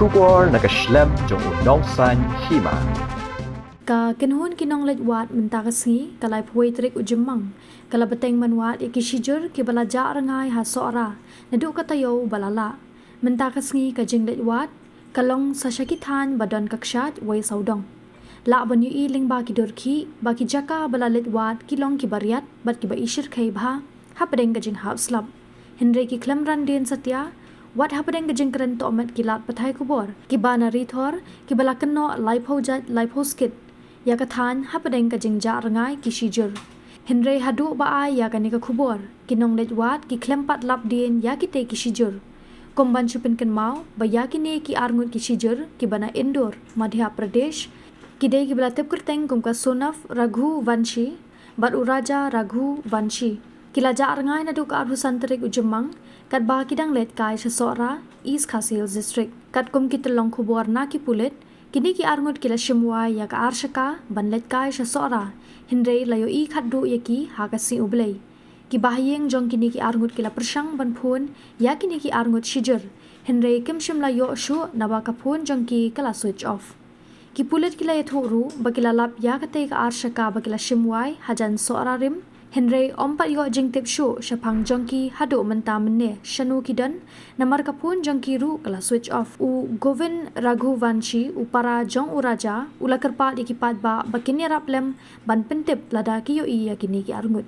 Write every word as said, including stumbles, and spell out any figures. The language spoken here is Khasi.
Khubor na ka shlem jong u Nongsaiñ Hima. Ka kynhun ki nongleit wad mynta ka sngi, ka laiphew tarik u Jymmang, ka la bteng ban wad ïa ki shijur kiba la jah rngai ha Sohra naduh ka taïew ba la lah. Mynta ka sngi ka jingleit wad ka long sa sha ki thaiñ ba don ka kshaid wei sawdong. Lah ban ïohi lyngba ki dur khih ba ki jaka ba la leit wad ki long kiba riat bad kiba ishyrkhei bha hapdeng ka jinghap slap. Hynrei ki khlem ran dien satia wat hapdeng ka jingkren tohmet ki lad pathai khubor kiba na Ri Thor, kiba la kynnoh laiphew jait laiphew skit ïa ka thaiñ hapdeng ka jingjah rngai ki shijur. Hynrei haduh ba ai ïa kane ka khubor, ki nongleit wad ki khlem pat lap dien ïa kitei ki shijur. Kum ban shu pynkynmaw ba ïa kine ki arngut ki shijur kiba na Indore, Madhya Pradesh, ki dei kiba la tip kyrteng kum ka Sonaph Raghuvanshi bad u Raja Raghuvanshi. Ki la jah rngai naduh ka arphew san tarik u Jymmang, katba ki dang leit kai sha Sohra, East Khasi Hills District. Katkum ki tyllong khubor na ki pulit, kine ki arngut ki la shim wai ïa ka ar shaka ban leit kai sha Sohra, hynrei la ïohi khatduh ïa ki ha ka sngi U Blei. Ki bahaïing jong kine ki arngut ki la pyrshang ban phone ïa kine ki arngut shijur, hynrei kim shym la ïoh shuh naba ka phone jong ki ka la switch off. Ki pulit ki la ïathuh ruh ba ki la lap ïa katei ka ar shaka ba ki la shim wai hajan Sohra rim, hynrei ym pat ïoh jingtip shuh shaphang jong ki haduh mynta mynne shano ki don, namar ka phone jong ki ruh ka la switch off. U Govind Raghuvanshi, u para jong u Raja, u la kyrpad ïa ki paidbah ba kin ïarap lem ban pyntip lada ki ïohi ïa kine ki arngut.